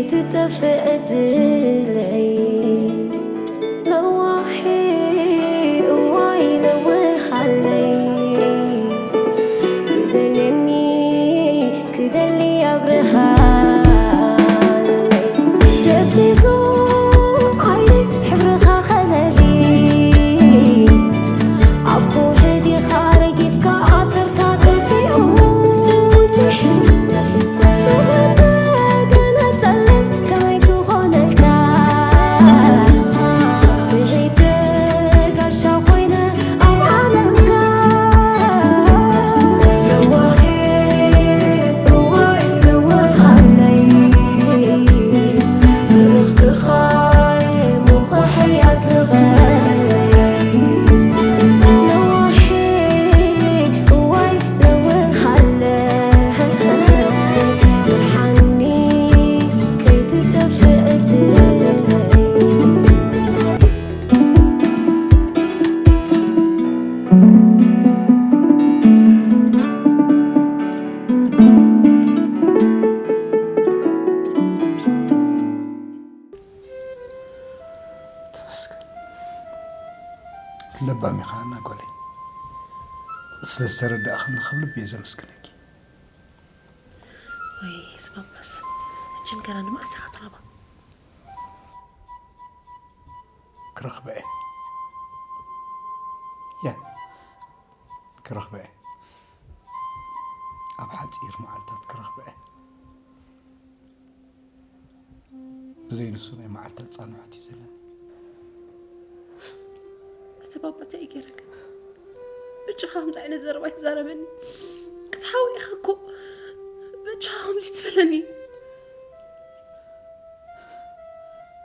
ትጠፍእ ዕድለይ ለዋሂ እዋይ ለውሃለይ ዝደልየኒ ክደሊ ኣብርሃለይ ደብዚዙ ዓይነይ ሕብርኻ ከለሊ ኣብ ከውሒ ዲኻ ረጊጽካ ኣሰርካ ጠፊኡኒ ፍቕሪ ተገነጸለይ ከመይ ክኾነልካ ስሒተ ጋሻ ኮይነ ኣብ ዓለምካ ለዋሂ እዋይ ለዋሃለይ ብርኽትኻ ሙቑሕ እያ ዝቐለይ ለዋሂ እዋይ ለዋሃለይ ብርሃኒ ከይትጠፍእ ዕድለይ ተመስገን። ለባም ኢኻ ሃና ጓለይ። ስለ ዝተረዳእኽኒ ካብ ልቢ እየ ዘመስግነኪ። ወይ ስባባስ፣ ሕጂ ንገረኒ፣ መዓስ ኢኻ ትረኽባ? ክረኽባ እየ። ያ፣ ክረኽባ እየ። ኣብ ሓጺር መዓልታት ክረኽባ እየ። ብዘይ ንሱ ናይ መዓልታት ጻንሖት እዩ ዘለኒ። እቲ ባባ እንታይ እዩ ገይረካ? ብጃኻ ከምዚ ዓይነት ዘረባ ኣይትዛረበኒ። ክትሓዊ ኢኻ እኮ። በጃኻ ከምዚ ትበለኒ።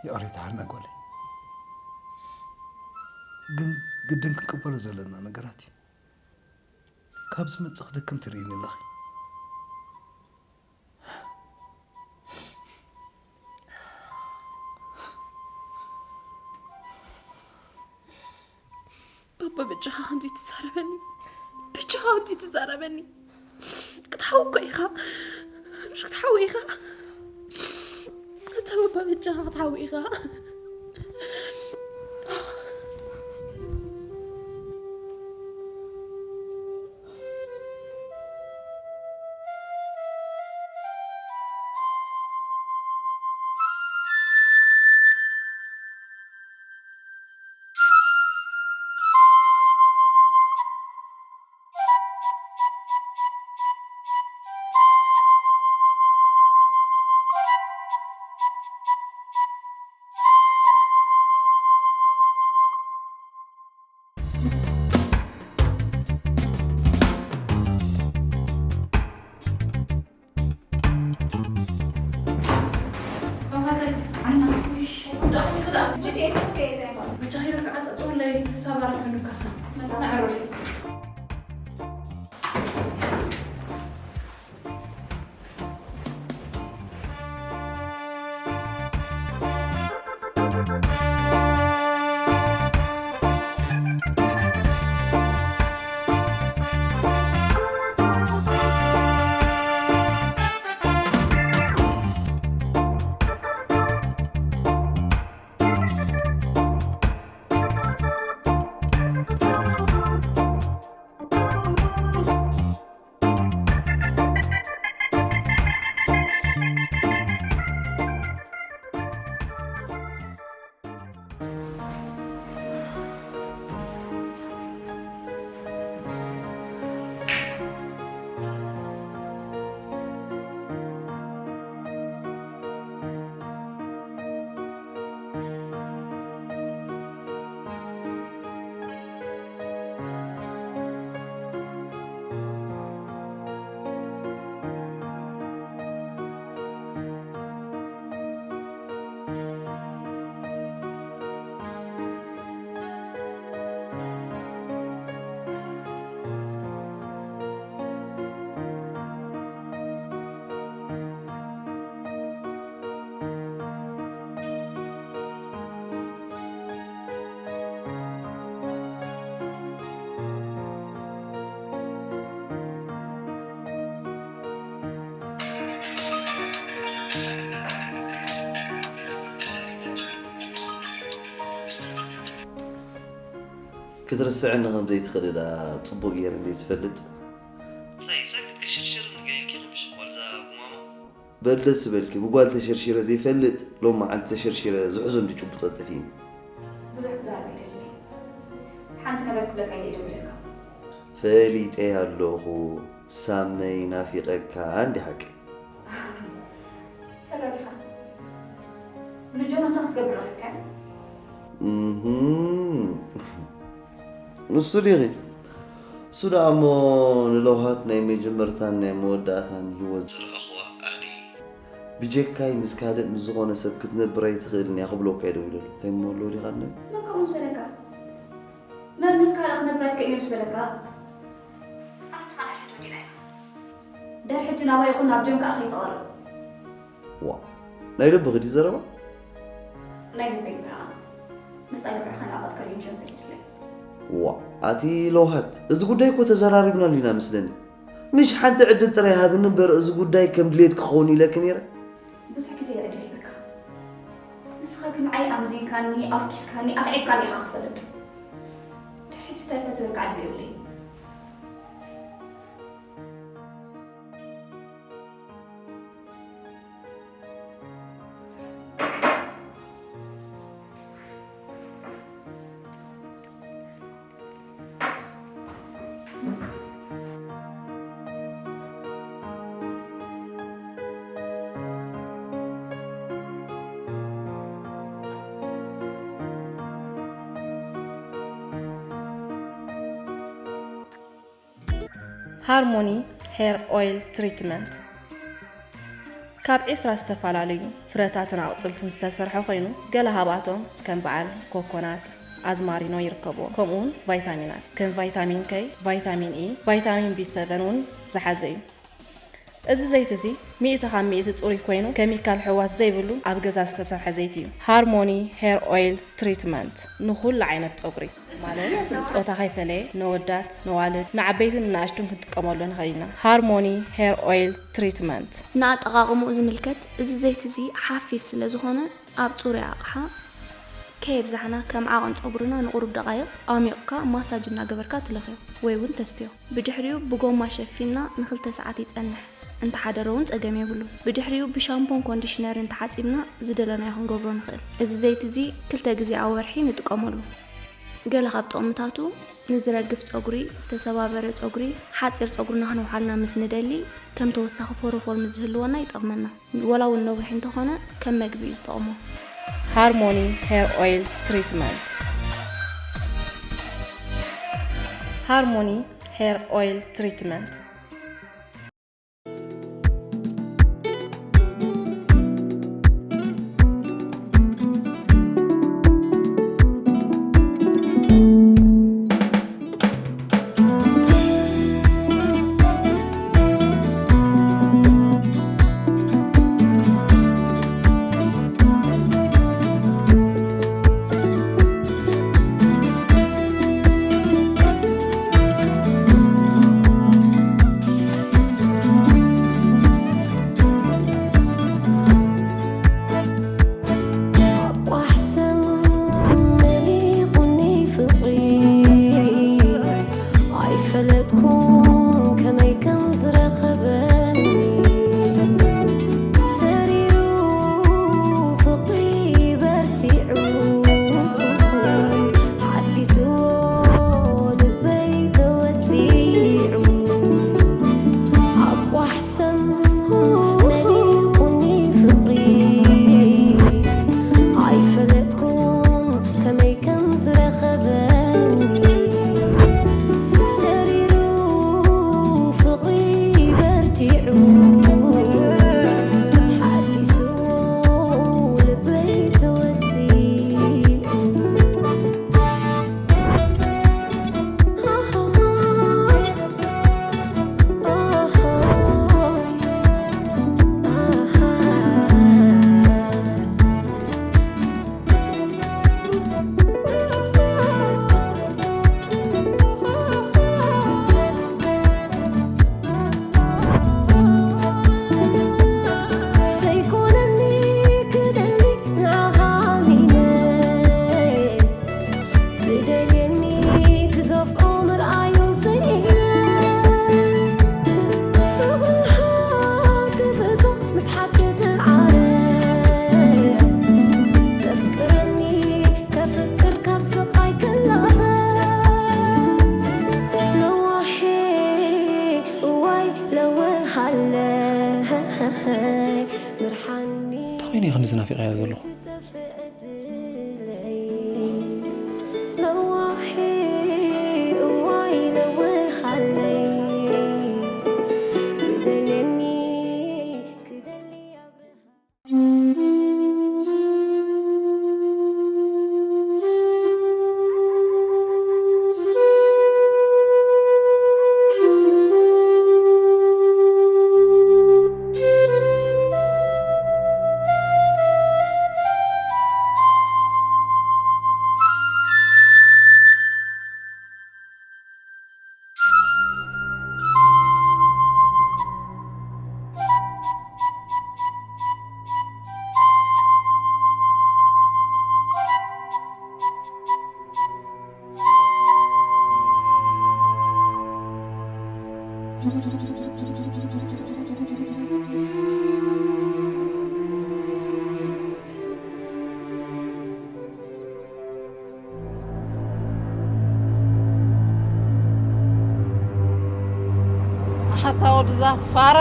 ይቕሬታ ሃና ጓለይ፣ ግን ግድን ክንቅበሎ ዘለና ነገራት እዩ። ካብ ዝመጽእ ክደክም ትርእይኒ ኣለኺ። ባባ በጃኻ ከምዚ ትዛረበኒ፣ በጃኻ ከምዚ ትዛረበኒ። ክትሓዊ እኮ ኢኻ፣ ምሽ ክትሓዊ ኢኻ። ኣታ ባባ በጃኻ ክትሓዊ ኢኻ። ክትርስዕኒ ከም ዘይትኽእል ዳ ጽቡቕ ገይረ እንደ ዝፈልጥ። እንታይ ሳክት ክሽርሽር ንገይልኪ ከምሽ ዋልዛ ጉማማ? በል ደስ በልኪ፣ ብጓል ተሸርሺረ ዘይፈልጥ፣ ሎሚ መዓልቲ ተሸርሺረ ዝሕዞ እንዲ ጭቡጦ ጠፊኒ። ብዙሕ ክዛረብ ኣይደልን። ሓንቲ ነገር ክብለካ ኢለ ደዊለካ። ፈሊጠ ኣለኹ፣ ሳመይ ናፊቐካ እንዲ ሓቂ። ተጋጊኻ። ንጆኖታ ክትገብር ረኺብካ። እህም። ንሱ ዲኺ? እሱ ደኣ እሞ ንለውሃት ናይ መጀመርታን ናይ መወዳእታን ህይወት ዝረኣኽዋ ኣነ። ብጀካይ ምስ ካልእ ምስ ዝኾነ ሰብ ክትነብር ኣይትኽእልን እያ ክብለካ እየ ደዊለሉ። እንታይ እሞ ኣለዎ ዲኻ ንብል? መን ከምኡ ምስ በለካ? መን ምስ ካልእ ክነብር ኣይክእልን እዩ ምስ በለካ? ኣንታ ንሕና ወዲና ኢና። ድሕሪ ሕጂ ናባይ ይኹን ናብ ጆን ከኣ ከይትቐርብ። ዋ፣ ናይ ልብኺ ድዩ ዘረባ? ናይ ልበይ ብርሃን። ምስ ጸገፈ ከናቐጥካ ሊምሾ ሰዲድለይ። ዋ፣ ኣቲ ለውሃት፣ እዚ ጉዳይ እኮ ተዘራሪብናሉ ኢና መስለኒ። ምሽ ሓንቲ ዕድል ጥራይ ሃብኒ እምበር እዚ ጉዳይ ከም ድሌት ክኸውን ኢለኪ ነይረ። ብዙሕ ግዜ ዕድል ሂበካ። ንስኻ ግን ንዓይ ኣምዚንካኒ፣ ኣፍኪስካኒ፣ ኣኽዒብካኒ ኢኻ ክትፈልጥ። ድሕሪ ሕጂ ዝተርፈ ዝህበካ ዕድል የብለይን። ሃርሞኒ ሄር ኦይል ትሪትመንት ካብ ዒስራ ዝተፈላለዩ ፍረታትን ኣቑፅልትን ዝተሰርሐ ኮይኑ፣ ገለ ካብኣቶም ከም በዓል ኮኮናት፣ ኣዝማሪኖ ይርከብዎም። ከምኡ እውን ቫይታሚናት ከም ቫይታሚን ከይ፣ ቫይታሚን ኢ፣ ቫይታሚን ቢ ሰቨን እውን ዝሓዘ እዩ። እዚ ዘይቲ እዚ ሚእቲ ካብ ሚእቲ ፅሩይ ኮይኑ፣ ኬሚካል ሕዋስ ዘይብሉ ኣብ ገዛ ዝተሰርሐ ዘይቲ እዩ። ሃርሞኒ ሄር ኦይል ትሪትመንት ንኹሉ ዓይነት ፀጉሪ ማለት ፆታ ከይፈለየ ነወዳት፣ ነዋልድ፣ ንዓበይትን ንናእሽቱን ክንጥቀመሉ ንኽእል ኢና። ሃርሞኒ ሄር ኦይል ትሪትመንት። ንኣጠቓቕምኡ ዝምልከት፣ እዚ ዘይቲ እዚ ሓፊስ ስለ ዝኾነ፣ ኣብ ጽሩይ ኣቕሓ ከየብዛሕና፣ ከም ዓቐን ጸጉርና ንቑሩብ ደቓይቕ ኣሚቑካ ማሳጅ እናገበርካ ትለኽዮ ወይ እውን ተስትዮ። ብድሕሪኡ ብጎማ ሸፊንና ንኽልተ ሰዓት ይጸንሕ። እንተሓደረ እውን ጸገም የብሉን። ብድሕሪኡ ብሻምፖን ኮንዲሽነርን ተሓጺብና ዝደለናዮ ክንገብሮ ንኽእል። እዚ ዘይቲ እዚ ክልተ ግዜ ኣብ ወርሒ ንጥቀመሉ። ገለ ካብ ጥቕምታቱ፣ ንዝረግፍ ጸጉሪ፣ ዝተሰባበረ ጸጉሪ፣ ሓጺር ጸጉርና ክነውሓልና ምስ ንደሊ፣ ከም ተወሳኺ ፎሮፎር ምስ ዝህልወና ይጠቕመና። ወላ እውን ነዊሕ እንተኾነ፣ ከም መግቢ እዩ ዝጠቕሞ። ሃርሞኒ ሄር ኦይል ትሪትመንት። ሃርሞኒ ሄር ኦይል ትሪትመንት። ኣታ ወድዛ ፋራ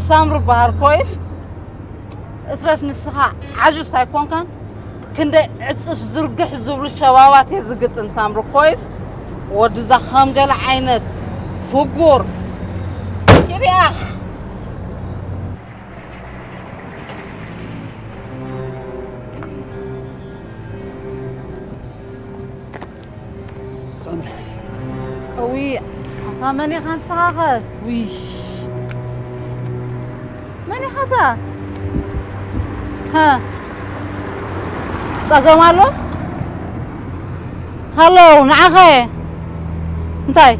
ሳምሪ በሃል ኮይስ እትረፍ ንስኻ ዓጁስ ኣይኮንካን። ክንደይ ዕጽፍ ዝርግሕ ዝብሉ ሸባባት እየ ዝግጥም ሳምሪ ኮይስ ወድዛ ከም ገለ ዓይነት ፍጉር ኪድያ። ሳምሪ እዊ ኣታ መን ኢኻ ንስኻኸ? ዊሽ መን ኢኻ እታ? ሃ ጸገም ኣሎ? ሃሎ ንዓኸ እንታይ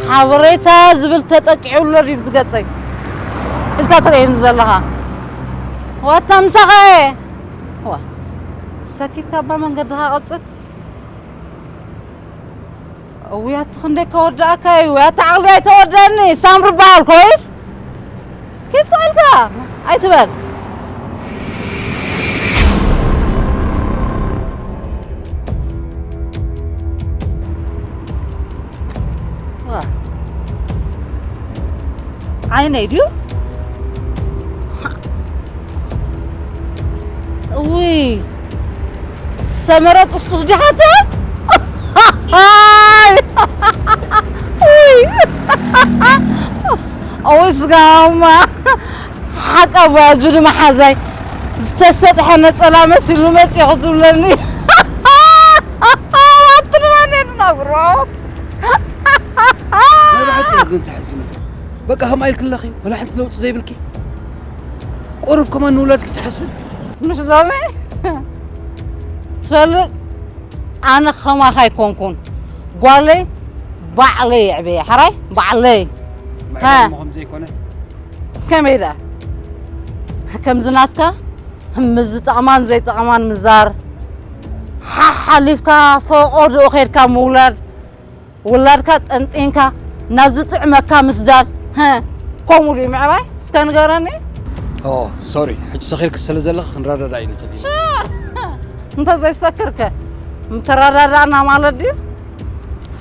ሓበሬታ ዝብል ተጠቂዑ ኣሎ ድዩ ዝገጸይ ኢልካ ትርእየኒ ዘለኻ? ዋታ ምሳኸ ዋ ሰኪትካ እባ መንገድኻ ቀጽል። እውይ ኣቲ ክንደይ ከወዳእካ እዩ ኣቲ ዓቕሊ ኣይተወደኒ ሳምሪ በሃል ኮይስ ኪድ ስቕ ኢልካ ኣይትበል። ዋ ዓይነይ ድዩ? እውይ ሰመረ ጥስጡስ ዲኻ እተ? እውይ ስጋማ ሓቃ ባጁ ድማ ሓዛይ ዝተሰጥሐ ነጸላ መሲሉ መጺኹ ትብለኒ። ኣትንባኔ ድናግሮ ናይ ብሓቂ ግን ተሕዝኒ። በቃ ከምኣ ኢልክለኺ ወላ ሓንቲ ለውጢ ዘይብልኪ ቁሩብ ከማን ንውላድኪ ትሓስብን ምሽ ዞነ ትፈልጥ ኣነ ከማኻ ኣይኮንኩን ጓለይ ባዕለይ የዕበየ ሓራይ ባዕለይ ምዕባሞ ከም ዘይኮነ ከመይ ዳ ከምዚ ናትካ ምስ ዝጠቕማን ዘይጠቕማን ምዛር ሓሓሊፍካ ፈቆድኡ ከድካ ምውላድ ውላድካ ጠንጢንካ ናብ ዝጥዕመካ ምስዳድ ሀ፣ ከምኡ ድዩ ምዕባይ እስከ ንገረኒ። ኦ ሶሪ ሕጂ ሰኺርክ ስለ ዘለኽ ክንረዳዳ እዩ ንኽእል እዩ እንተዘይሰክርከ ምተረዳዳእና ማለት ድዩ?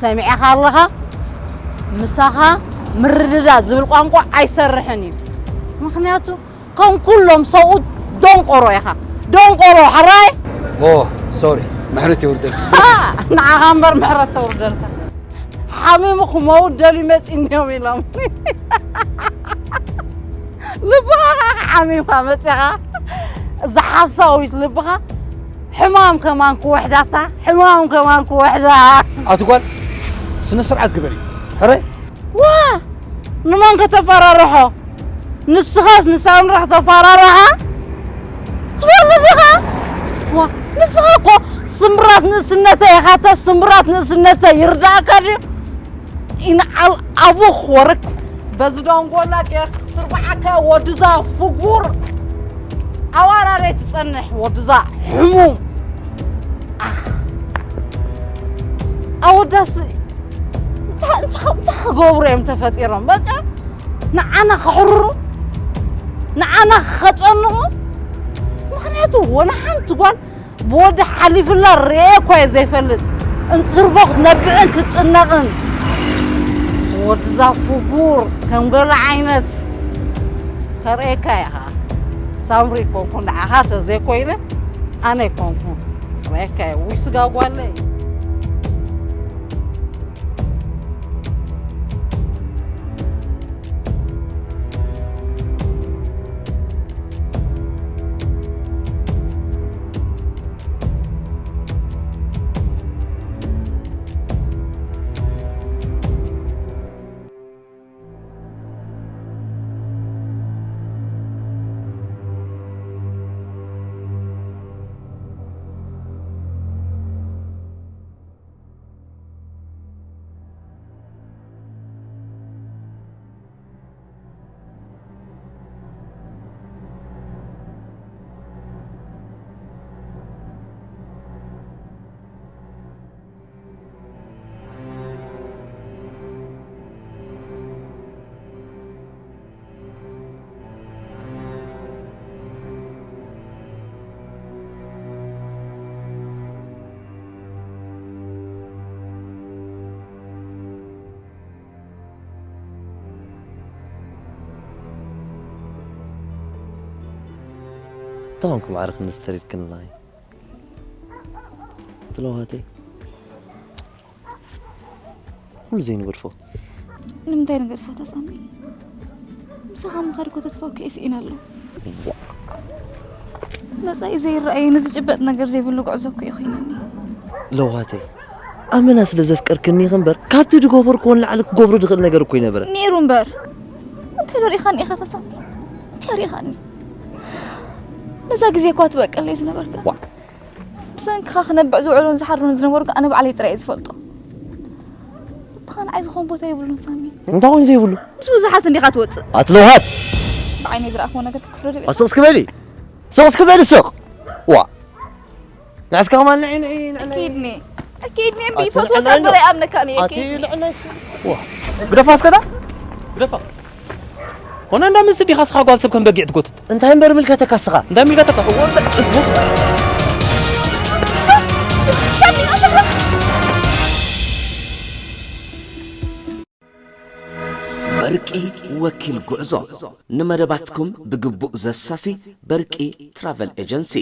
ሰሚዕኻ ኣለኻ ምሳኻ ምርድዳ ዝብል ቋንቋ ኣይሰርሕን እዩ። ምክንያቱ ከም ኩሎም ሰብኡት ደንቆሮ ኢኻ። ደንቆሮ ሕራይ ኦ ሶሪ ምሕረት የውርደልክ ንዓኻ እምበር ምሕረት ተውርደልካ። ሓሚሙ ክመውት ደልዩ መፂ እንዲዮም ኢሎም ልብኻ ኸዓ ሓሚምካ መፂኻ እዛ ሓሳዊት ልብኻ ሕማም ከማን ክወሕዳታ ሕማም ከማን ክወሕዳ ኣቲ ጓል ስነ ስርዓት ግበሪ ሕራይ ዋ ንመን ከተፈራርሖ ንስኻስ ንሳምራ ከተፈራርሓ ትፈልጥ ኢኻ ዋ ንስኻ እኮ ስምራት ንእስነተይ ኢኻ እተ ስምራት ንእስነተይ ይርዳእካ ድዩ ኢንዓል ኣቡኽ ወርክ በዚ ደንጎላ ጌርካ ክትርብዓካ ወድዛ ፍጉር ኣዋራረይ ትጸንሕ ወድዛ ሕሙም ኣወዳስ እንታይ ክገብሩ እዮም ተፈጢሮም በቃ ንዓና ክሕርሩ ንዓና ክኸጨንቑ ምክንያቱ ወላ ሓንቲ ጓል ብወዲ ሓሊፍላ ርኤ እኳ እየ ዘይፈልጥ እንትርፎ ክትነብዕን ክትጭነቕን ወድዛ ፍጉር ከም ገለ ዓይነት ከርእየካ ኢኻ ሳምሪ ይኮንኩ ንዓኻ ተዘይኮይነ ኣነ ይኮንኩ ርእየካ እየ ውይ ስጋ ጓለይ እንታይ ኮንኩም ዓርኺ ንዝተሪድክንና እዩ? ትለዋተይ። ኩሉ ዘይንገድፎ። ንምንታይ ንገድፎ ተሳሚ? ምሳኻ ምኻድ እኮ ተስፋ እኮ የስኢን ኣሎ። ዋ። መጻኢ ዘይረኣየኒ ዝጭበጥ ነገር ዘይብሉ ጉዕዞ እኮ እዩ ኮይነኒ። ለዋተይ፣ ኣመና ስለ ዘፍቀርክኒ ኢኺ እምበር፣ ካብቲ ዝገበርክዎ ንላዕሊ ክገብሮ ዝኽእል ነገር እኮ ይነበረ። ነይሩ እምበር። እንታይ ዶ ርኢኻኒ ኢኻ ተሳሚ? እንታይ ርኢኻኒ? ነዛ ግዜ እኳ ትበቀለይ ዝነበርካ። ዋ። ብሰንክኻ ክነብዕ ዝውዕሎን ዝሓድሮን ዝነበርኩ ኣነ ባዕለይ ጥራይ እየ ዝፈልጦ። ኣቦኻ ንዓይ ዝኾን ቦታ የብሉን ሳሚ። እንታይ ኮይኑ ዘይብሉ? ምስ ብዙሓት እንዲኻ ትወፅእ። ኣትለውሃት! ብዓይነይ ዝረኣኽዎ ነገር ክትክሕዶ ደልየ። ኣስቕ እስኪ በሊ። ስቕ እስኪ በሊ ስቕ። ዋ። ንዕስከ ከማን ንዒ፣ ንዒ፣ ንዒ፣ ንዒ። ኣኪድኒ። ኣኪድኒ እምቢ፣ ኣቲ ይፈትወካ ንዕናይ እምበር ኣይኣምነካን እየ፣ ኣቲ ኣኪድኒ። ንዕናይ እስከ። ዋ። ግደፋ እስከ ዳ። ግደፋ። ኮነ እንዳ ምን ስዲኻ ስኻ ጓል ሰብ ከም በጊዕ ትጎትት? እንታይ እምበር ምልከተካ ስኻ? እንታይ ምልከተካ? እወ፣ እወ። በርቂ ወኪል ጉዕዞ። ንመደባትኩም ብግቡእ ዘሳሲ በርቂ ትራቨል ኤጀንሲ።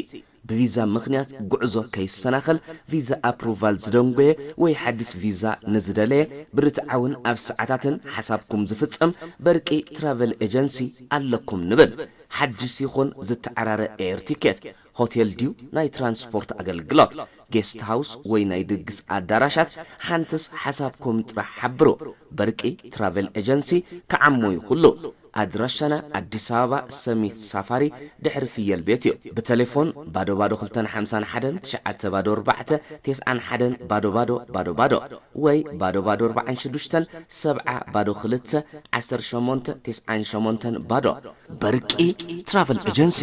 ብቪዛ ምኽንያት ጉዕዞ ከይሰናኸል ቪዛ ኣፕሩቫል ዝደንጎየ ወይ ሓዲስ ቪዛ ንዝደለየ ብርትዓውን ኣብ ሰዓታትን ሓሳብኩም ዝፍጸም በርቂ ትራቨል ኤጀንሲ ኣለኩም ንብል። ሓዲስ ይኹን ዝተዓራረ ኤር ቲኬት፣ ሆቴል ድዩ ናይ ትራንስፖርት ኣገልግሎት፣ ጌስት ሃውስ ወይ ናይ ድግስ ኣዳራሻት፣ ሓንትስ ሓሳብኩም ጥራሕ ሓብሩ። በርቂ ትራቨል ኤጀንሲ ክዓሞ እዩ ኩሉ። ኣድራሻና ኣዲስ ኣበባ ሰሚት ሳፋሪ ድሕሪ ፍየል ቤት እዩ። ብቴሌፎን ባዶ ባዶ ክልተን ሓምሳን ሓደን ትሽዓተ ባዶ ኣርባዕተ፣ ተስዓን ሓደን ባዶ ባዶ ባዶ ባዶ ወይ ባዶ ባዶ ኣርባዓን ሽዱሽተን ሰብዓ ባዶ ክልተ ዓሰርተ ሸሞንተ ተስዓን ሸሞንተን ባዶ። በርቂ ትራቨል ኤጀንሲ።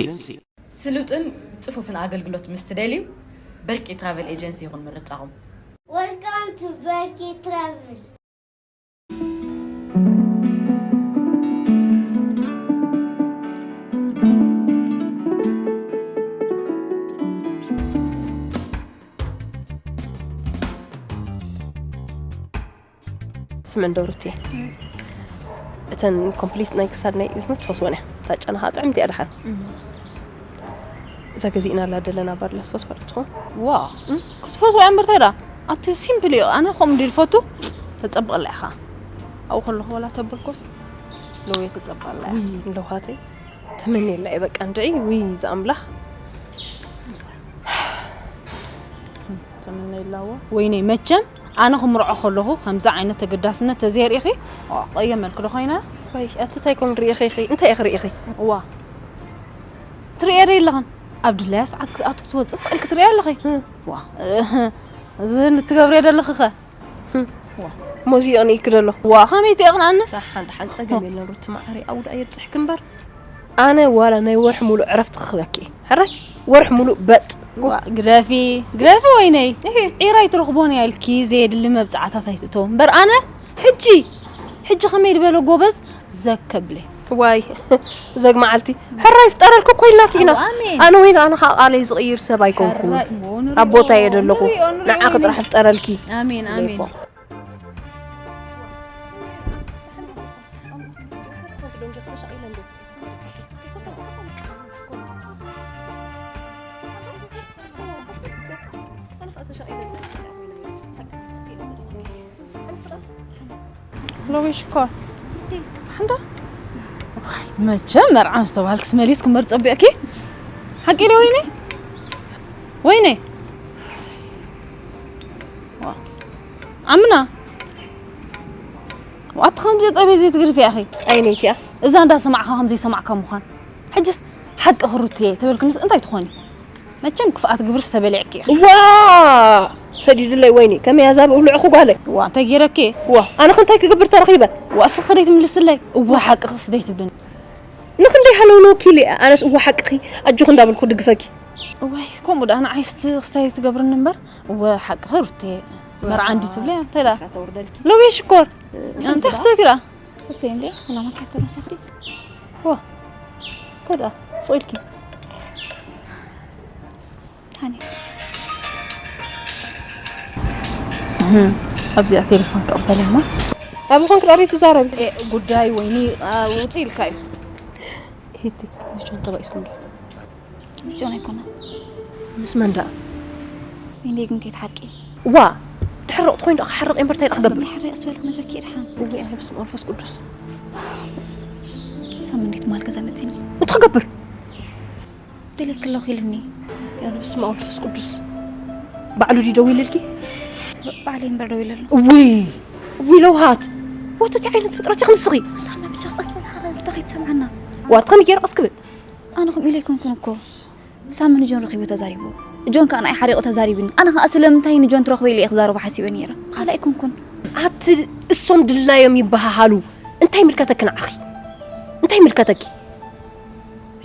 ስሉጥን ጽፉፍን ኣገልግሎት ምስ ትደልዩ፣ በርቂ ትራቨል ኤጀንሲ ይኹን ምርጫኹም። Welcome to Berkey Travel. ስምዕን ዶ ሩቲ? እተን ኮምፕሊት ናይ ክሳድ ናይ እዝኒ ትፈትወን እያ። እታ ጨና ከዓ ጥዕምቲ እያ ደሓን። እዛ ገዚእናላ ደለና ባርላ ትፈትዋ ዶ ትኸውን? ዋ፣ ክትፈትዋ እያ እምበር እንታይ ደኣ? ኣቲ ሲምፕል እዩ። ኣነ ከምኡ እንድዩ ዝፈቱ። ተጸብቐላ ኢኻ። ኣብኡ ከለኹ ወላ ተበልኮስ ለውየ ተጸብቐላ እያ። ውይ፣ ለውሃተይ። ተመንየላ እየ በቃ እንድዒ። ውይ፣ ዝኣምላኽ። ተመነይላዎ። ወይነይ፣ መቸም ኣነ ክምርዖ ከለኹ ከምዚ ዓይነት ተገዳስነት ተዘየርኢኺ፣ ዋ፣ ቀየመልኪ ዶ ኮይነ? ወይ፣ ኣቲ እንታይ ኮን ርኢኺ ኢኺ? እንታይ ኢኺ ርኢኺ? እዋ። ትርእየ ዶ የለኽን? ኣብ ድላያ ሰዓት ክትኣቱ ክትወፅእ ስቕ ኢልኪ ትርእየ ኣለኺ? ዋ። እዚ ትገብርዮ ዘለኺ ኸ? ዋ። ሞዚ ይቕንኢኪ ደሎ። ዋ፣ ከመይ ትቕንኣንስ? ደሓን፣ ደሓን፣ ጸገም የለን ሩቲ መዓረይ፣ ኣውዳ የብጽሕኪ እምበር። ኣነ ዋላ ናይ ወርሒ ሙሉእ ዕረፍቲ ክህበኪ እየ። ሕራይ፣ ወርሒ ሙሉእ በጥ። ዋ፣ ግደፊ፣ ግደፊ ወይነይ። እሂ። ዒራይ ትረኽቦን እያ ኢልኪ ዘየድሊ መብጽዓታት ኣይትእተው። እምበር ኣነ ሕጂ፣ ሕጂ ከመይ ዝበለ ጎበዝ ዘከብለ። ዋይ፣ ዘግ መዓልቲ። ሕራይ ፍጠረልኩ እኮ ኢልናኪ ኢና። ኣዎ፣ ኣሜን። ኣነ ወይኒ፣ ኣነ ካብ ቃለይ ዝቕይር ሰብ ኣይኮንኩን። ሕራይ፣ እሞ ንሪኦ፣ ኣብ ቦታየ ዘለኹ። ንሪኦ፣ ንሪኦ ንዓኺ ወይኒ። ጥራሕ ፍጠረልኪ። ኣሜን፣ ኣሜን። ሌፎ። ሎሚ ሽኮር። እንዳ? ዋይ፣ መቸም መርዓ ምስ ተባልክስ መሊስኪ እምበር ጸቢቕኪ። ሓቂ ዶ ወይኒ? ወይኒ? ዋ። ዓምና? ዋት ከምዚ ጠበይ ዘይትግርፊ ኢኺ። ኣይነይቲ እያ። እዛ እንዳሰማዕኻ ከም ዘይሰማዕካ ምዃን። ሕጅስ ሓቂ ክሩትየ ተበልክንስ እንታይ ትኾኒ? መቸም ክፍኣት ግብርስ ተበሊዕኪ ኢኺ። ዋ! ሰዲድለይ ወይኒ፣ ከመይ ኣዛብእ ብልዕኹ ጓለይ። ዋ፣ እንታይ ገይረኪ? ዋ፣ ኣነ ኸ እንታይ ክገብር ተረኺበ? ዋ፣ እስኺ ደይትምልስለይ። እዋ፣ ሓቅኽስ ደይትብልኒ። ንኽንደይ ሃለውለው ኪሉ እየ፣ ኣነስ እዋ ሓቅኺ ኣጆኺ እንዳበልኩ ድግፈኪ። እዋይ፣ ከምኡ ደኣ ንዓይስ ት-፣ ክስታይ ትገብርኒ እምበር። እወ፣ ሓቅኺ ሩቴ። መርዓ እንዲ ትብለያ፣ እንታይ ደኣ? ተውርደልኪ። ሎሚ ሽኮር። እንታይ ክሰቲ ደኣ? ሩቴ እንዴ? ናመልካቶ ነሳኽቲ? ዋ፣ እንታይ ደኣ? ስቕ ኢልኪ። ሃኒ። ኣብዚኣ ቴሌፎን ክቕበል እሞ። ኣብዚ ኮንክ ዳሪ ትዛረቢ? ኤ፣ ጉዳይ ወይኒ፣ አ፣ ውፅእ ኢልካ እዩ። ሂቲ፣ ንሽቶ ተባኢስኩም ዶ? ጆን ኣይኮነን። ምስ መን ደኣ? እንዴ ግን ከይትሓቂ። ዋ ድሕሪ ርቕቲ ኮይኑ ደኣ ክሓርቕ እምበር እንታይ ደኣ ክገብር? ሕረ ኣስበልክ ነገር ከይድሓን። እውይ ኣነ በስመ ኣብ መንፈስ ቅዱስ። ሳም እንዴት ማል ገዛ መፂኒ? እንታይ ክገብር? ደለክ ኣለኹ ኢልኒ። ኣነ በስመ ኣብ መንፈስ ቅዱስ። ባዕሉ ድዩ ደው ኢልልኪ? ባዕለይ እምበር ደው ኢለሉ። እውይ እውይ ለውሃት። ወትቲ ዓይነት ፍጥረት ኢኺ ንስኺ። እንታና ብቻ ቀስ በል ሓራይ ብታ ከይትሰምዓና። ዋትኽን ገይረ ቀስ ክብል። ኣነ ከምኡ ኢለ ኣይኮንኩን እኮ። ሳሚ ንጆን ረኺቡ ተዛሪቡ። ጆን ከኣ ንኣይ ሓሪቑ ተዛሪቡኒ። ኣነ ከኣ ስለምንታይ ንጆን ትረኽቦ ኢለ እየ ክዛረቦ ሓሲበ ነይረ። ካልእ ኣይኮንኩን። ኣቲ እሶም ድላዮም ይበሃሃሉ። እንታይ ምልከተኪ ንዓኺ? እንታይ ምልከተኪ?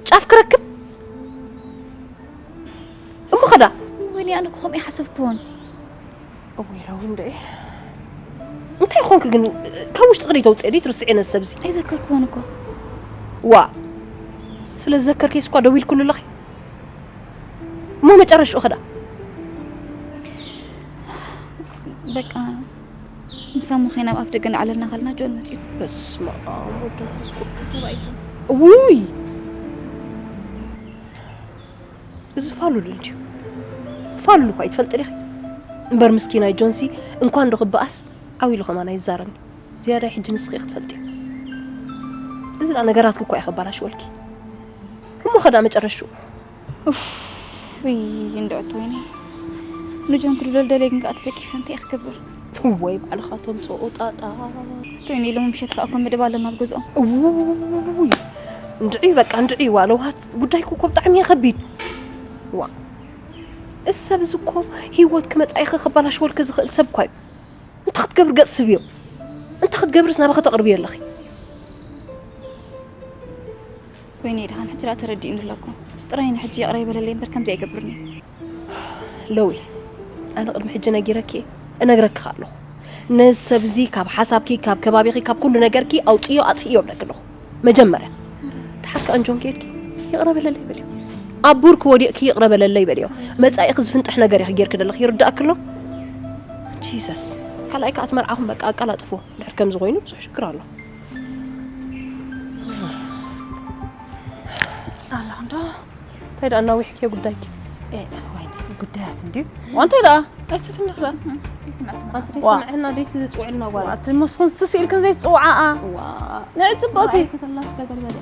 ጫፍ ክረክብ እሞ ኸዳ ወይኔ ኣነ እኮ ከምኡ ኣይሓሰብኩዎን። እወይ ራዊ እንደ እንታይ ኾንክ ግን ካብ ውሽጢ ቅዲ ተውፅእ ድዩ ትርስዒ ነዚ ሰብ እዚ ኣይዘከርኩዎን እኮ ዋ ስለ ዝዘከርክስ እኳ ደው ኢልኩሉ ኣለኺ እሞ መጨረሽኡ ኸዳ በቃ ምሳሙ ኸይና ኣብ ኣፍ ደገ እናዕለልና ከልና ጆን መፂኡ በስመ ኣብ ወወልድ ወመንፈስ ቅዱስ ውይ እዚ ፋሉል እንድዩ ፋሉል እኳ ይትፈልጢ ዲኺ እምበር ምስኪናይ ጆንሲ እንኳን ዶ ክበኣስ ዓው ኢሉ ከማን ኣይዛረብን ዝያዳይ ሕጂ ንስኺ ኢኺ ትፈልጥዮ እዚ ደኣ ነገራትኪ እኳ እዩ ከበላሽወልኪ እሞ ኸዳ መጨረሽኡ ውይ እንድዕት ወይኒ ንጆን ክድሎ ልደልየ ግን ከዓ ተሰኪፈ እንታይ እየ ክገብር ወይ ባዕልኻ ተምፅኦ ጣጣ ወይኒ ሎሚ ምሸት ከዓ እኮ መደብ ኣለና ኣብ ገዝኦም ውይ እንድዒ በቃ እንድዒ ዋ ለውሃት ጉዳይኪ እኮ ብጣዕሚ እዩ ከቢድ ዋ እዚ ሰብ እዚ እኮ ሂወትኪ መፃኢኺ ከበላሽወልኪ ዝኽእል ሰብ እኳ እዩ እንታይ ክትገብሪ ገፅ ስብዮ እንታይ ክትገብርስ ናባኺ ተቕርብዮ ኣለኺ ወይኒ ድሓን ሕጂ ደኣ ተረዲእኒ ኣለኩ ጥራይ ንሕጂ ይቕረ ይበለለይ እምበር ከምዚ ኣይገብርን እዩ ለዊ ኣነ ቅድሚ ሕጂ ነጊረኪ እየ እነግረኪ ከኣ ኣለኹ ነዚ ሰብ እዚ ካብ ሓሳብኪ ካብ ከባቢኺ ካብ ኩሉ ነገርኪ ኣውፅዮ ኣጥፍእዮ እብለኪ ኣለኹ መጀመርያ ድሓር ከኣ እንጆን ከይድኪ ይቕረ በለለይ በልዮ ኣብ ቡርኪ ወዲቕኪ ይቕረ በለለይ በልዮ መፃኢኺ ዝፍንጥሕ ነገር ኢኺ ጌርኪ ዘለኺ ይርዳእኪ ኣሎ ጂሰስ ካልኣይ ከኣ ትመርዓኹም በቃ ኣቀላጥፎ ድሕር ከምዚ ኮይኑ ብዙሕ ሽግር ኣሎ ኣለኹ እንዶ እንታይ ደኣ እናዊሕክዮ ጉዳይኪ ጉዳያት እንድዩ እንታይ ደኣ ኣይሰትኒ ክዳ ኣንቲ ከይሰምዐና ደይ ትፅውዕልና ጓል ኣቲ መስኽን ስትስኢልክን ዘይትፅውዓኣ ንዕ ፅብቕቲ ከተላስ ነገር በለ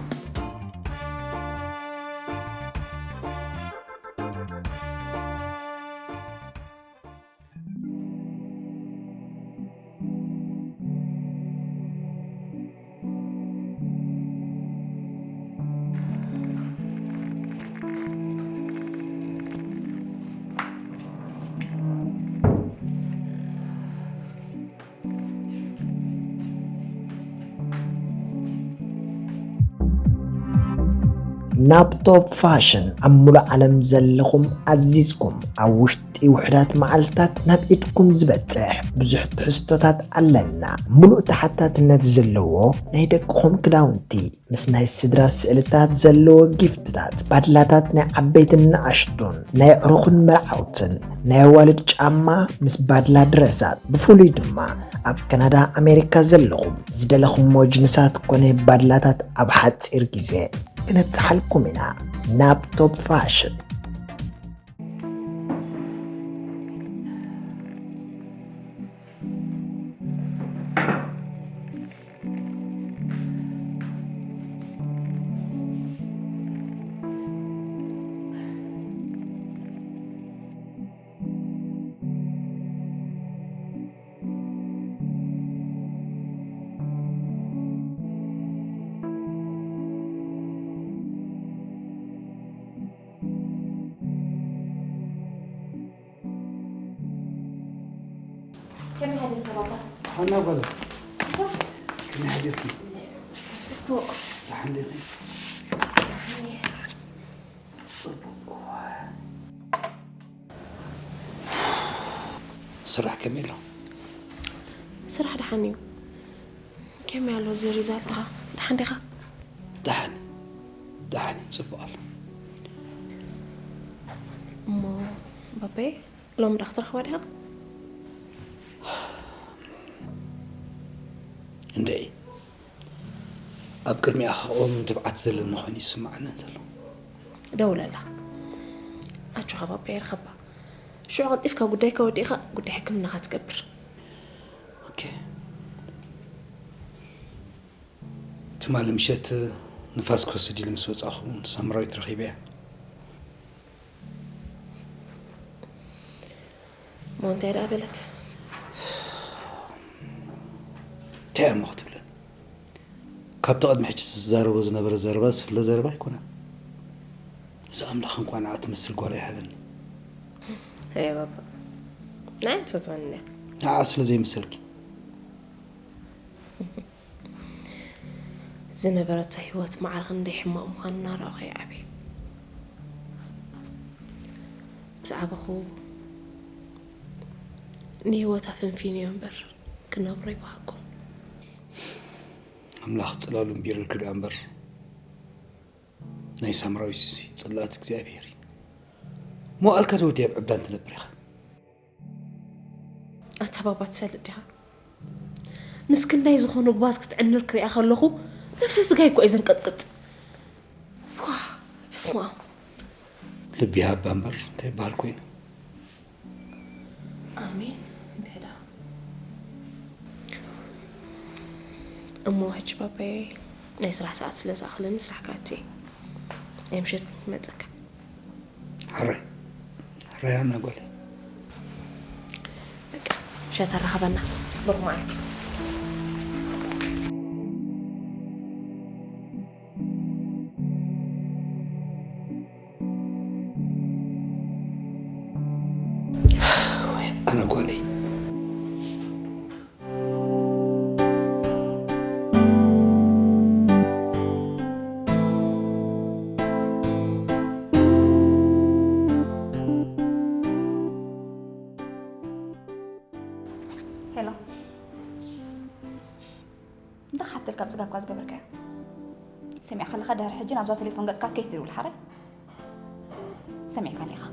ናብ ቶፕ ፋሽን ኣብ ሙሉእ ዓለም ዘለኹም ኣዚዝኩም ኣብ ውሽጢ ውሕዳት መዓልታት ናብ ኢድኩም ዝበጽሕ ብዙሕ ትሕዝቶታት ኣለና። ሙሉእ ተሓታትነት ዘለዎ ናይ ደቅኹም ክዳውንቲ ምስ ናይ ስድራ ስእልታት ዘለዎ ጊፍትታት፣ ባድላታት ናይ ዓበይትን ንኣሽቱን፣ ናይ ኣዕሩኽን መርዓውትን፣ ናይ ኣዋልድ ጫማ ምስ ባድላ ድረሳት፣ ብፍሉይ ድማ ኣብ ካናዳ ኣሜሪካ ዘለኹም ዝደለኹሞ ጅንሳት ኮነ ባድላታት ኣብ ሓጺር ግዜ ክነብጽሓልኩም ኢና። ናብ ቶፕ ፋሽን። ከመይ ሓዲርካ ባባ? ሓና ጓል ከመይ ሓዲርኪ? ጽቡቕ። ደሓን ዲኺ? ጽቡቕ። ስራሕ ከመይ ኣሎ? ስራሕ ደሓን እዩ። ከመይ ኣሎ እዚ ሪዛልትኻ? ደሓን ዲኻ? ደሓን ደሓን እዩ፣ ጽቡቕ ኣሎ። እሞ ባባየ ሎሚ ዳ ክትረኽባ ዲኻ? እንድዒ ኣብ ቅድሚኣ ክቐውም ትብዓት ዘለኒ ኮይኑ ይስምዓኒ ዘሎ። ደውለላ። ጆኻ ባባ ይርኸባ። ሽዑ ቀልጢፍካ ጉዳይካ ወዲእኻ ጉዳይ ሕክምናኻ ትገብር። ኦኬ። ትማሊ ምሸት ንፋስ ክወስድ ኢሉ ምስ ወጻኹ ሳምራዊት ረኺበያ። እሞ እንታይ ደኣ በለት? እንታይ እሞ ክትብለን? ካብቲ ቅድሚ ሕጂ ትዛረቦ ዝነበረ ዘረባ ዝፍለ ዘረባ ኣይኮነን። እዚ ኣምላኽ እንኳ ንዓ ትመስል ጓል ኣይሃበኒ። ኣየ ባባ፣ ንዓይ ትፈትወኒ እያ። ንዓ ስለ ዘይምሰልኪ። ዝነበረቶ ህይወት ማዕረ ክንደይ ሕማቕ ምዃኑ እናረኣኹ እየ ዓብየ። ምስ ዓበኹ ንህይወት ኣፈንፊንዮ እምበር ክነብሮ ኣይበሃግኩን። ኣምላኽ ጽላሉ እምቢርልኪ ደኣ እምበር ናይ ሳምራዊስ ጽላት እግዚኣብሔር እዩ። መዋእልካ ዶ ወዲ ኣብ ዕብዳን ትነብር ኢኻ? ኣታ ባባ ትፈልጥ ዲኻ? ምስ ክንዳይ ዝኾኑ ጓዝ ክትዕንር ክሪኣ ከለኹ ነፍሰ ስጋይ እኮ እዩ ዘንቀጥቅጥ። ዋ፣ በስመ ኣብ። ልቢ ይሃባ እምበር እንታይ ይበሃል ኮይኑ። ኣሜን። እንታይ ደኣ? እሞ ሕጂ ባባየ ናይ ስራሕ ሰዓት ስለ ዝኣኽለኒ ስራሕ ክኣቱ እየ። ናይ ምሸት ግን ክመጸካ። ሕራይ ሕራይ ኣና ጓለይ። በቃ ምሸት ኣራኸበና። ብሩኽ መዓልቲ። ኣነ ጓለይ። ሄሎ፣ እንታይ ክሓተልካ ኣብ ጽጋብካ ዝገበርካዮ? ሰሚዕካ ኣለኻ፣ ድሕሪ ሕጂ ናብዛ ቴሌፎን ገጽካ ከይትድውል ሓራይ። ሰሚዕካኒ ኢኻ።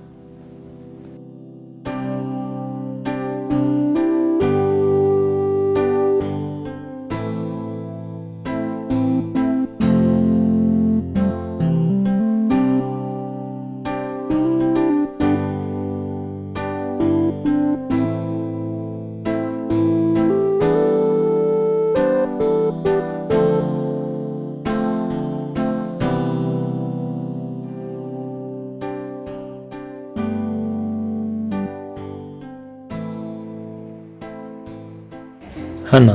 ሃና፣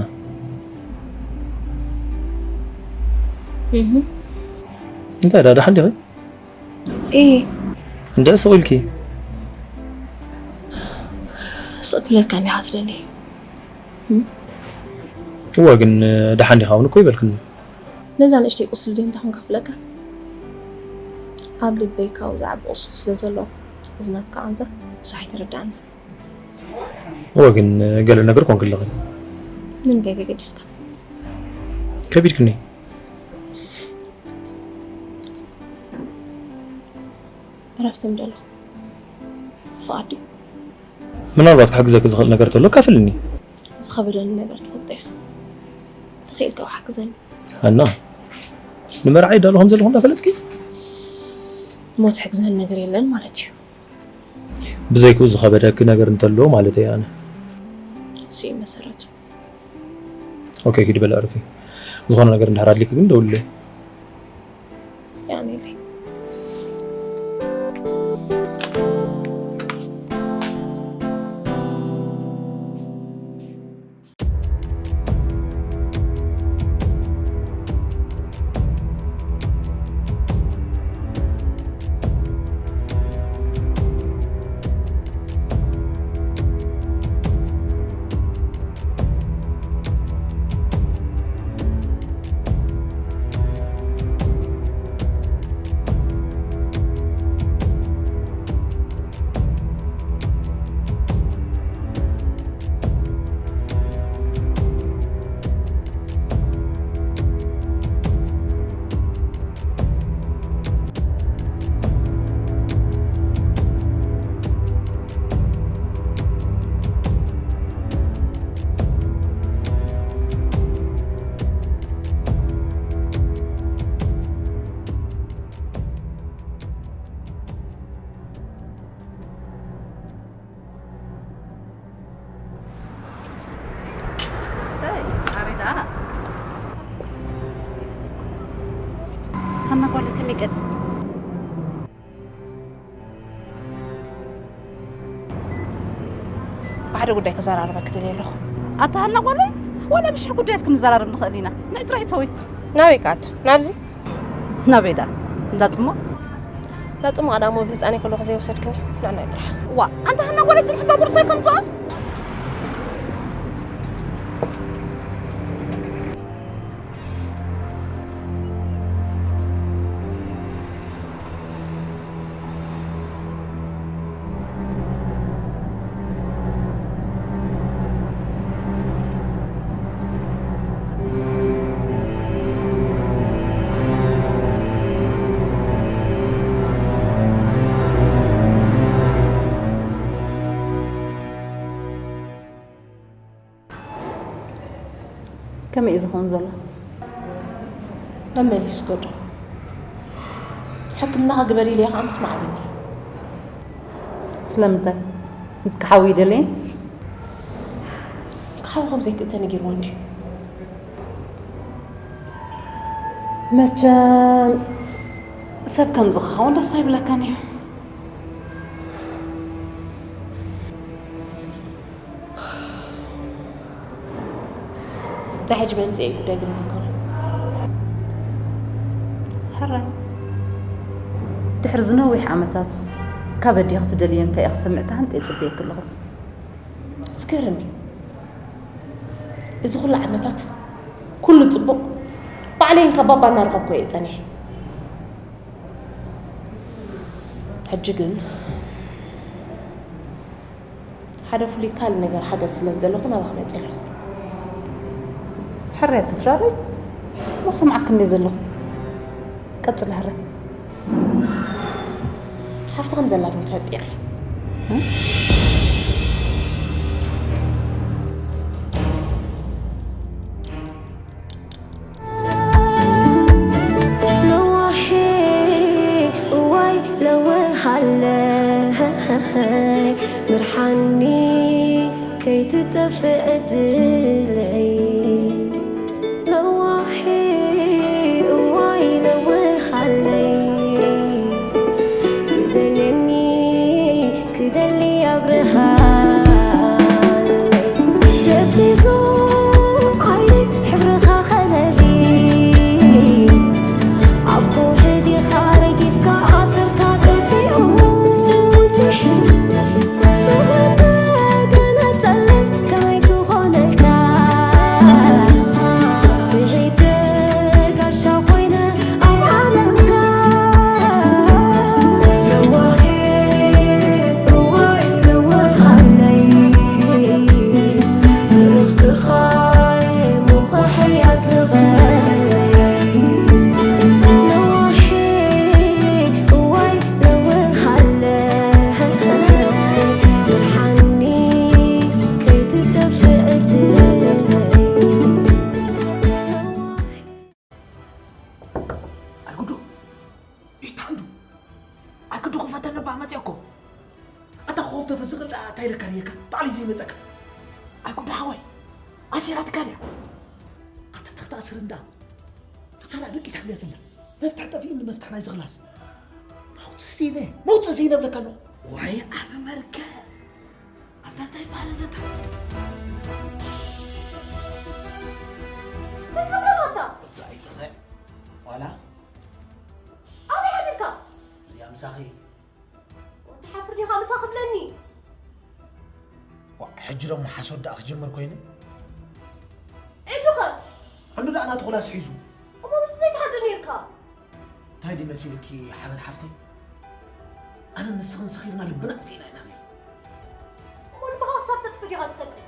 እንታይ ዳ ደሓን ዲኺ? እየ። እንድዒ ስቕ ኢልኪ። ስቕ ክብለልካ እንዲኻ ትደሊ። እወ፣ ግን ደሓን ዲኻ እውን እኮ ይበልክኒ። ነዛ ንእሽተይ ቁስሊ ድየ እንታይ ኮንካ ክብለካ? ኣብ ልበይ ካብኡ ዝዓቢ ቁስሊ ስለ ዘሎ፣ እዚ ናትካ ቃንዛ ብዙሕ ኣይተረድኣኒ። እወ፣ ግን ገለ ነገር ኮንኪ ኣለኺ። ንምንታይ ተገዲስካ? ከቢድክኒ። ዕረፍቲ ምደለኹ። ፍቓድ ድዩ? ምናልባት ክሕግዘኪ ዝኽእል ነገር ተሎ ካፍልኒ። ዝኸበደኒ ነገር ትፈልጦ ኢኻ። ተኽኢልካ ሓግዘኒ። ሃና፣ ንመርዓ ይዳሎ ከም ዘለኹ እንዳፈለጥኪ? እሞ ትሕግዘኒ ነገር የለን ማለት እዩ። ብዘይክኡ ዝኸበደኪ ነገር እንተሎ ማለት እየ ኣነ። እሱ እዩ መሰረቱ። ኦኬ፣ ኪዲ በል ዕርፊ። ዝኾነ ነገር እንድሕር ኣድሊኪ ግን ደውልለይ። የቐንየለይ። ደኣ ሃና ጓለይ ከመይ ቀን ብሓደ ጉዳይ ክዘራረበ ክደልየ ኣለኹ። ኣታ ሃና ጓለይ፣ ዋላ ብሽሕ ጉዳያት ክንዘራረብ ንኽእል ኢና። ንዒ ጥራይ እተዊ። ናበይ ክኣቱ? ናብዚ? ናበይ ደኣ? እንዳ ጽሟቕ? እንዳ ጽሟቕ ደኣ እሞ ብህጻነይ ከለኹ ዘይወሰድክኒ? ንዕናይ ጥራሕ። ዋ፣ ኣንታ ሃና ጓለይ ጽንሒ ባቡር ሰብ ከምጽኦ? ከመይ እዩ ዝኸውን ዘሎ? መመሊስ ገዶ። ሕክምና ክግበር ኢለ ከዓ ምስማዕ ኣብኒ። ስለምንታይ? ክሓዊ ይደለየ? ክሓዊ ከም ዘይክእል ተነጊርዎ እንድዩ። መቸም ሰብ ከምዚ ክኸውን ደስ ኣይብለካን እዩ። እንታይ ሕጂ በምፅእ እዩ ጉዳይ ግን ዝከሩ? ሕራይ። ድሕሪ ዝነዊሕ ዓመታት ካብ ኣዴኺ ትደልዮ እንታይ ኢኺ ክሰምዕ ተሃንጠ ይፅበየኪ ኣለኹ። ዝገርም እዩ። እዚ ኩሉ ዓመታት ኩሉ ፅቡቕ ባዕለይን ካብ ባባ እናረኸብኩ እየ ፀኒሐ። ሕጂ ግን ሓደ ፍሉይ ካልእ ነገር ሓገዝ ስለ ዝደለኹ ናባኺ መፅእ ኣለኹ። ሕርያ ትድራረይ? መሰምዓክ እንደ ዘለኹ። ቀፅል ሕረ። ሓፍቲ ከም ዘላትኒ ትፈልጢ ኢኺ። ለዋሄ እዋይ ለውሃለይ ምርሓኒ ከይትጠፍእ ዕድለይ። ለዋሄ እዋይ ለውሃለይ ዝደልየኒ ክደሊ ኣብርሃለይ። ደብዚዙ ዓይኒ ሕብርኻ ከለሊ ኣብ ከውሒ ዲኻ ረጊጽካ ኣሰርካ ጠፊኡ። ፍቕሪ ተገለጸለይ ከመይ ክኾነልካ? ስሒተ ጋሻ ኮይነ ኣብ ዓለምካ። ለዋሄ እዋይ ለዋሃለይ ብርኽትኻ ሙቑሐይ ኣዝንቐለይ። ለዋሄ እዋይ ለዋሃለይ ብርሃኒ ከይትጠፍእ ዕድለይ። ኣይጉዱ! ኢታንዱ! ኣይጉዱ ክፈተኒ እባ መፅአ እኮ! ኣታ ክኸፍቶ ተዝኽእል ደኣ እንታይ ኢለካ ነይርካ? ባዕለይ ዘይመፀካ። ኣይጉዱ ሓወይ! ኣሲራትካ ድያ? ኣታ ተኽተኣስር እንዳ! ንሳ ደኣ ደቂሳ ድያ ዘላ? መፍትሕ ጠፊኡኒ መፍትሕ ናይዚ ክላስ። መውፅእ ስኢነ! መውፅእ ስኢነ እብለካ ኣለኹ! ዋይ ዓቢ መርገም! ኣንታ እንታይ ይበሃል እዚ እታ? እንታይ ትገብር ኣላ ኣታ? እዛ ኣይትኸ ዋላ? ኣበይ ሓዲርካ? እዚኣ ምሳኺ። ትሓፍር ዲኻ ምሳ ክብለኒ? ዋ፣ ሕጂ ደሞ ሓሶት ደኣ ክጅምር ኮይነ? ዕዱኸ? ዕንዱ ደኣ ናቱ ክላስ ሒዙ። እሞ ምስ ዘይትሓድር ነይርካ? እንታይ ድዩ መሲልኪ ሓበን ሓፍተይ? ኣነን ንስኽን ሰኺርና ልብና ኣጥፊእና ኢና ነይርና። እሞ ልብኻ ክሳብ ተጥፊ ዲኻ ትሰክር?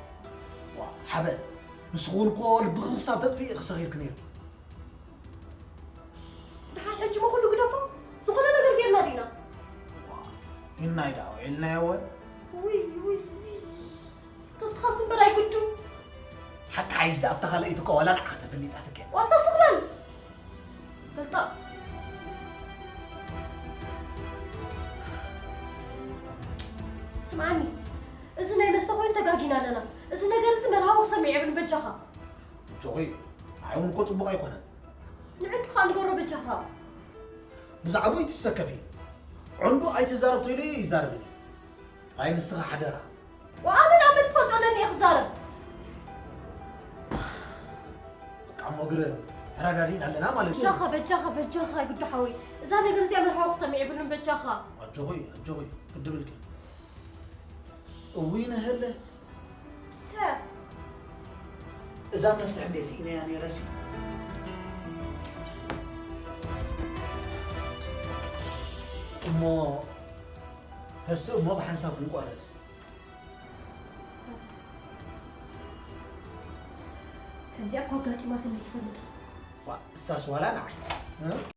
ዋ፣ ሓበን፣ ንስኺ እውን እኮ ልብኺ ክሳብ ተጥፊኢ ኢኺ ሰኺርኪ ነይርኪ። ደሓን ሕጂ እሞ ኩሉ ግደፎ፣ ዝኾነ ነገር ጌርና ዲና? ዋ፣ ኢልናዮ ደኣ ውዒልናዮ እወ። ውይ፣ ውይ፣ ውይ። ከስኻስ እምበር ኣይግዱ። ሓቂ ሓይሽ ደኣ ኣብታ ካልኣይቲ እኮ ዋላ ንዓኺ ተፈሊጣትኪ እያ። ዋታ ስቕ በል። ገልጣ። ስምዓኒ፣ እዚ ናይ መስተ ኮይኑ ተጋጊና ኣለና። እዚ ነገር እዚ መርሃዊ ክሰምዕ የብሉን በጃኻ። ጆኾይ፣ ንዓይ እውን እኮ ጽቡቕ ኣይኮነን። ንዕንዱ ከዓ ንገሮ በጃኻ። ብዛዕባኡ ኣይትሰከፊ። ዕንዱ ኣይትዛረብ ተይሉ ይዛረብን እዩ። ጥራይ ንስኻ ሓደራ። ወኣነ ናብ መን ትፈልጦ ኣለኒ እየ ክዛረብ። በቃ እሞ ግረ ተረዳዲእና ኣለና ማለት እዩ። በጃኻ በጃኻ በጃኻ ግዱ ሓወይ፣ እዛ ነገር እዚኣ መርሃዊ ክሰምዕ የብሉን በጃኻ። ኣጆኺ ኣጆኺ ግድብልኪ እውይ ነሀለ ተ እዛ መፍትሕ እንደ ስኢነያ ነይረሲ እሞ ተስእ እሞ ብሓንሳብ ክንቆረስ ከምዚኣ እኮ ኣጋጢማትኒ ትፈልጥ። ዋ እሳስ ዋላ ንዓይ እ?